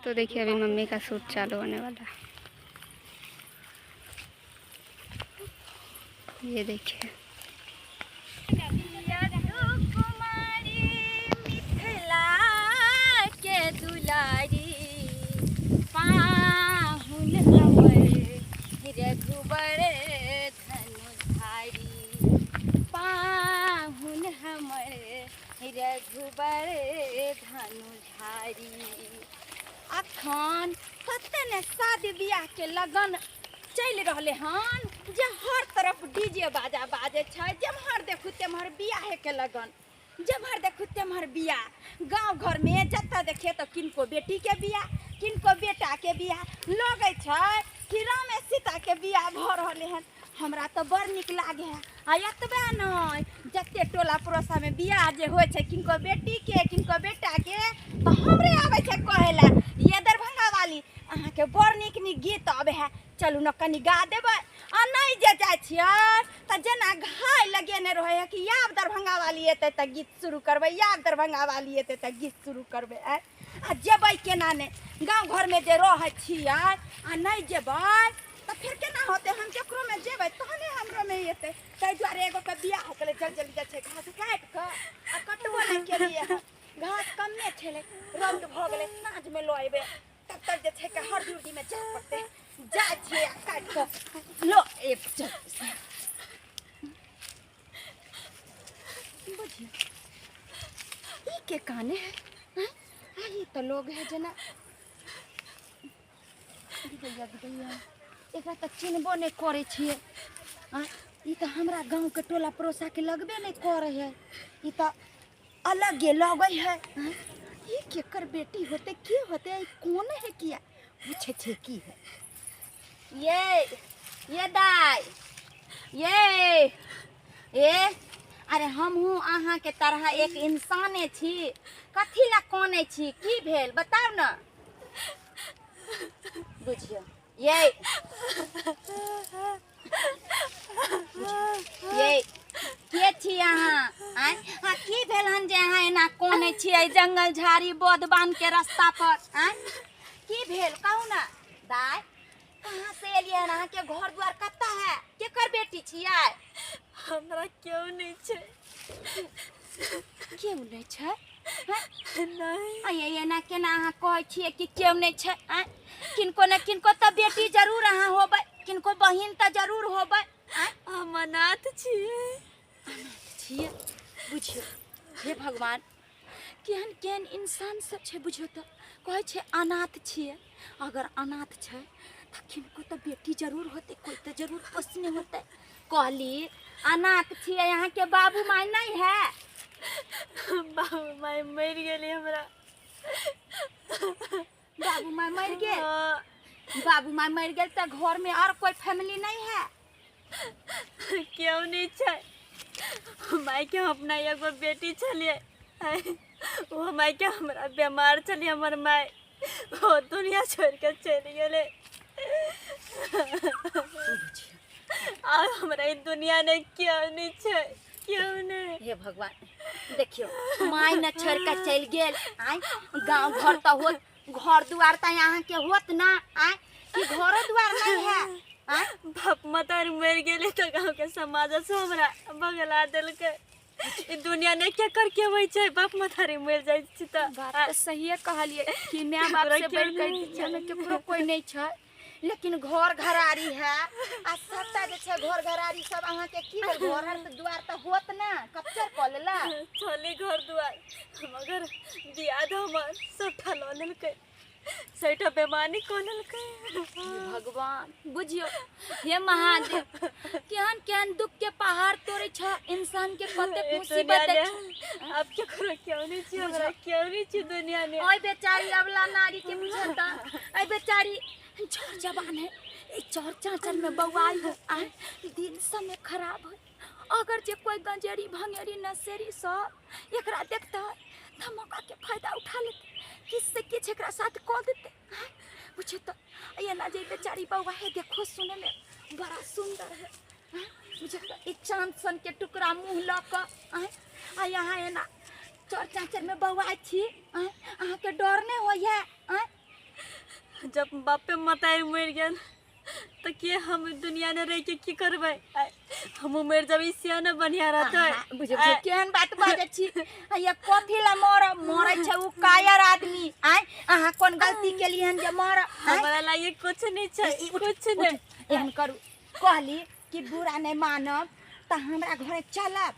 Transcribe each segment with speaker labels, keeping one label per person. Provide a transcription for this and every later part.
Speaker 1: तो देखिए अभी मम्मी का शूट चालू होने वाला है। ये देखिए।
Speaker 2: कुमारी मिथिला के दुलारी पाहुन हमर रघुबर धनुधारी, पाहुन हमर रघुबर धनुधारी। अखन कते ने शादी बियाह के लगन चलि रहलै हन जे हर तरफ डीजे बाजा बाजै छै, जेम्हर देखू तेम्हर बियाहे के लगन, जेम्हर देखू तेम्हर बियाह। गाँव घरमे जतऽ देखिए तऽ किनको बेटीके बियाह, किनको बेटाके बियाह, लगै छै कि रामे सीताके बियाह भऽ रहलै हन। हमरा तऽ बड़ नीक लागै है। आ एतबे नहि, जते टोला पड़ोसामे बियाह जे होइ छै किनको बेटीके किनको बेटाके, तऽ हमरे आबै छै कहै लए, ये दरभंगा वाली अहाँके बड़ नीक नीक गीत अबै है, चलू ने कनि गा देबै। आ नहि जे जाइ छियै तऽ जेना घाय लगेने रहै है कि आब दरभंगा वाली एतै तऽ गीत शुरू करबै, आब दरभंगा वाली एतै तऽ गीत शुरू करबै। आँय, आ जेबै केना नहि, गाँव घरमे जे रहै छियै आ नहि जेबै तऽ फेर केना होतै? हम केकरोमे जेबै तहने हमरोमे एतै। ताहि दुआरे एगोके बियाह हो गेलै, जल्दी जल्दी जाइ छै घास काटि कऽ, आ कटबो नहि केलियै हन, घास कमे छलै, रौद भऽ गेलै, साँझमे लऽ अयबै, तब तक जे छै के हरदी उर्दीमे जाय पड़तै। जाइ छियै आ काटि कऽ लऽ आयब। चल बुझियौ ई के काने है? हैं? आ ई तऽ लोग है जेना गैया गैया, एकरा तऽ चिन्हबो नहि करै छियै। आँय, ई तऽ हमरा गाँवके टोला पड़ोसाके लगबे नहि करै है, ई तऽ अलगे लगै है। आँय, ई केकर बेटी होतै, के होतै, ई कोन है, किया पूछै छै की है। ये दाइ, ये ए अरे हमहूँ अहाँके तरह एक इंसाने छी, कथी लए कानै छी, की भेल बताउ ने। बुझियौ ये ये के छी अहाँ? आँय, आ की भेल हन जे अहाँ एना कानै छियै जंगल झाड़ी बोध बान्ह के रास्ता पर? आँय, की भेल कहू ने दाइ, कहाँ से एलियै हन, अहाँके घर दुआर कतऽ है, केकर बेटी छियै?
Speaker 3: हमरा केओ नहि छै।
Speaker 2: केओ नहि छै?
Speaker 3: नहि।
Speaker 2: आइ एना केना अहाँ कहै छियै कि केओ नहि छै? आँय, किनको ने किनको तऽ बेटी जरूर अहाँ होबै, किनको बहिन तऽ जरूर होबै। आँय,
Speaker 3: हम अनाथ छियै।
Speaker 2: अनाथ छियै? बुझियौ हे भगवान, केहन केहन इंसान सब छै। बुझियौ तऽ कहै छै अनाथ छियै, अगर अनाथ छै तऽ किनको तऽ बेटी जरूर होतै, कोइ तऽ जरूर पोसने होतै। कहली अनाथ छियै, अहाँके बाबू माय नहि है?
Speaker 3: बाबू माय मरि गेलै हमरा।
Speaker 2: बाबू माय मरि गेल?
Speaker 3: हाँ।
Speaker 2: बाबू माय मरि गेल तऽ घरमे आओर कोइ फैमिली नहि है?
Speaker 3: केओ नहि छै। मायके अपना एगो बेटी छलियै, ओ मायके हमरा बेमार छलियै, हमर माय ओ दुनिया छोड़ि कऽ चलि गेलै। आब हमरा ई दुनिया नहि केओ नहि छै, केओ नहि।
Speaker 2: हे भगवान, देखियौ माय ने छोड़ि कऽ चलि गेल। आँय, गाँव घर तऽ होत, घर दुआर तऽ अहाँके होत ना? आँय, कि घरो दुआर नहीं है? आँय,
Speaker 3: बाप मतारी मरि गेलै तऽ गाँवके समाज से हमरा बगला देलकै। ई दुनिया नहि केकर के होइ छै, बाप मतारी मरि जाइ छै तऽ।
Speaker 2: बात तऽ सहिए कहलियै कि माय बाप से
Speaker 3: केकरो
Speaker 2: बढ़ि
Speaker 3: केओ
Speaker 2: कऽ
Speaker 3: नहि
Speaker 2: दुनियामे केकरो कोइ नहि छै, लेकिन घर घरारी है आ सबटा जे छै घर घरारी सब अहाँके की भेल? घर आर तऽ दुआर तऽ होत ने, कब्जर कऽ लेलक?
Speaker 3: छलै घर दुआर, मगर दियाद हमर सबटा लऽ लेलकै, सबटा बेमानी कऽ लेलकै।
Speaker 2: हे भगवान, बुझियौ हे महादेव, केहन केहन दुख के पहाड़ तोड़ै छ इंसान के, कतेक
Speaker 3: ई
Speaker 2: मुसीबत
Speaker 3: दुनिया
Speaker 2: दै
Speaker 3: ने
Speaker 2: छै।
Speaker 3: आब केकरो केओ नहि छै, हमरा केओ नहि छै दुनिया ने।
Speaker 2: ओहि बेचारी अबला नारी के बुझता, एहि बेचारी चौर जवान है, ई चौर चाचर में बौआई है। आय, दिन समय खराब है, अगर जे कोई गंजेरी भंगेरी नशेरी सब एकरा देखता तऽ मौका के फायदा उठा लेते, किछ से किछ एकरा साथ कऽ देते। आँय, बुझियौ तऽ एना जे बेचारी बौआ है, देखो सुने में बड़ा सुंदर है। आँय, बुझियौ तऽ ई चाँद सन के टुकड़ा मुँह लऽ कऽ आँय, आ यहाँ एना चौर चाचर में बौआइ छी। आँय, अहाँके डर नहि होइए? आँय,
Speaker 3: जब बापे मतारी मरि गेल तऽ के हम दुनिया ने रहि के की करबै? हमहूँ मरि जेबै, से ने बढ़िआँ रहतै।
Speaker 2: अहाँ बुझियौ बुझियौ केहन बात बाजै छी। ये कथी लए मरब? मरै छै ओ कायर आदमी। आँय, अहाँ कोन गलती केलियै हन जे मरब? आँय?
Speaker 3: हमरा लागे कुछ नहि छै,
Speaker 2: ई उठ,
Speaker 3: कुछ
Speaker 2: उठ,
Speaker 3: नहि।
Speaker 2: एहन करू, कहली कि बुरा नहि मानब तऽ हमरा घरे चलब।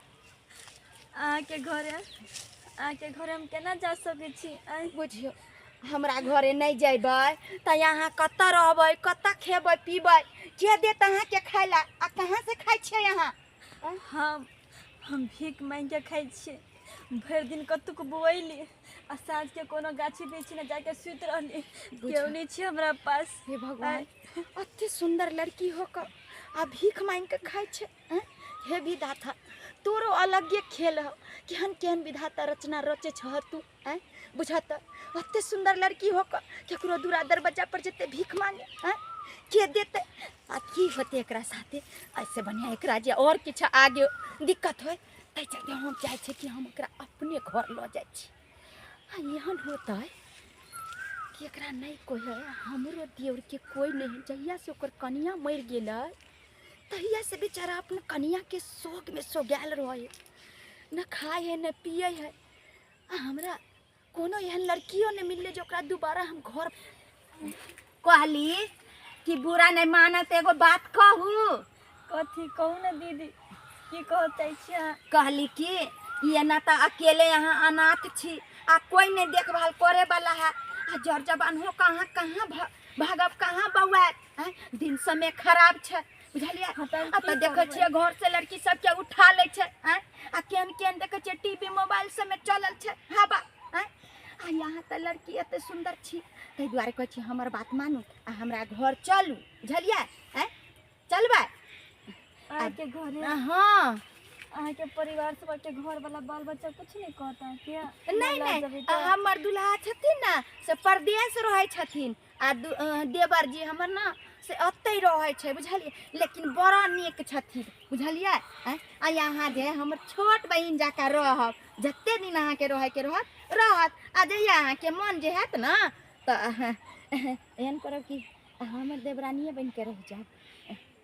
Speaker 3: अहाँके घरे, अहाँके घरे हम केना जा सकै छी? आँय?
Speaker 2: बुझियौ, हमरा घरे नहि जयबै तऽ अहाँ कतऽ रहबै, कतऽ खेबै पीबै? के देत अहाँके खाय लए? आ कहाँ से खाइ छियै अहाँ?
Speaker 3: हम भीख माँगिके खाइ छियै। भरि दिन कतुक बौअयली आ साँझके कोनो गाछी वृक्षी ने जाके सुति रहली। केओ नहि छै हमरा पास।
Speaker 2: हे भगवान, अते सुन्दर लड़की हो कऽ आ भीख माँगि कऽ खाइ छै। आँय? हे विधाता, तोरो अलगे खेल ह। केहन केहन विधाता रचना रचे छह तू। आँय, बुझह तऽ अते सुन्दर लड़की हो कऽ केकरो दूरा दरवाजा पर जेतै भीख मांगे? आँय, के देतै? आ की होतै एकरा साथे? ऐसे बढ़िआँ एकरा जे आओर किछु आगे दिक्कत होय, ताहि चलते हम चाहै छी कि हम एकरा अपने घर लऽ जाइ छी। आ एहन होतै कि एकरा नहि कोइ है। हमरो देवरके कोइ नहि है। जहियासँ ओकर कनियाँ मरि गेलै तहियासँ बेचारा अपन कनियाँके शोकमे सोगायल रहै है, न खाइ है न पियै है। आ हमरा कोनो एहन लड़कियो नहि मिललै जे ओकरा दोबारा हम घर। कहली कि बुरा नहि मानत, एगो बात कहू।
Speaker 3: कथी कहू ने दीदी, की कहऽ चाहै छी अहाँ?
Speaker 2: कहली कि एना तऽ अकेले अहाँ अनाथ छी आ कोइ नहि देखभाल करे वाला है। आ जर जवान हो कहाँ कहाँ भागब, कहाँ बौआयब? आँय, दिन समय खराब छै, बुझलियै?
Speaker 3: हँ, तऽ हम
Speaker 2: आ
Speaker 3: की
Speaker 2: तऽ देखै
Speaker 3: करबै?
Speaker 2: छियै घर से लड़की सबके उठा लै छै। आँय, आ केहन केहन देखै छियै टीवी मोबाइल सबमे चलल छै हवा। आँय, आ यहाँ तऽ लड़की एते सुन्दर छी, ताहि दुआरे कहै छी हमर बात मानू आ हमरा घर चलू, बुझलियै? आँय, चलबै
Speaker 3: अहाँके घरे?
Speaker 2: हँ।
Speaker 3: अहाँके परिवार सबके घर वाला बाल बच्चा कुछ नहि कहता कि
Speaker 2: नहि नहि, हमर दुल्हा छथिन ने से परदेश रहै छथिन आ देवर जी हमर ने से एतहि रहै छै, बुझलियै? लेकिन बड़ा नीक छथिन, बुझलियै? आँय, आ यहाँ जे हमर छोट बहिन जकाँ रहब, जते दिन अहाँके रहैके रहत रहत। आ जहिया अहाँके मन जे हैत ने तऽ अहाँ एहन करब कि हमर देवरानिए बनिके रहि जायब।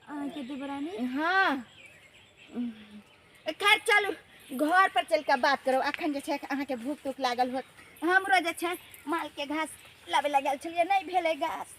Speaker 3: अहाँके देवरानी?
Speaker 2: हँ। खैर चलू, घर पर चलि कऽ बात करब। अखन जे छै अहाँके भूख तूख लागल होत। हमरो जे छै मालके घास लाबै लए गेल छलियै, नहि भेलै घास।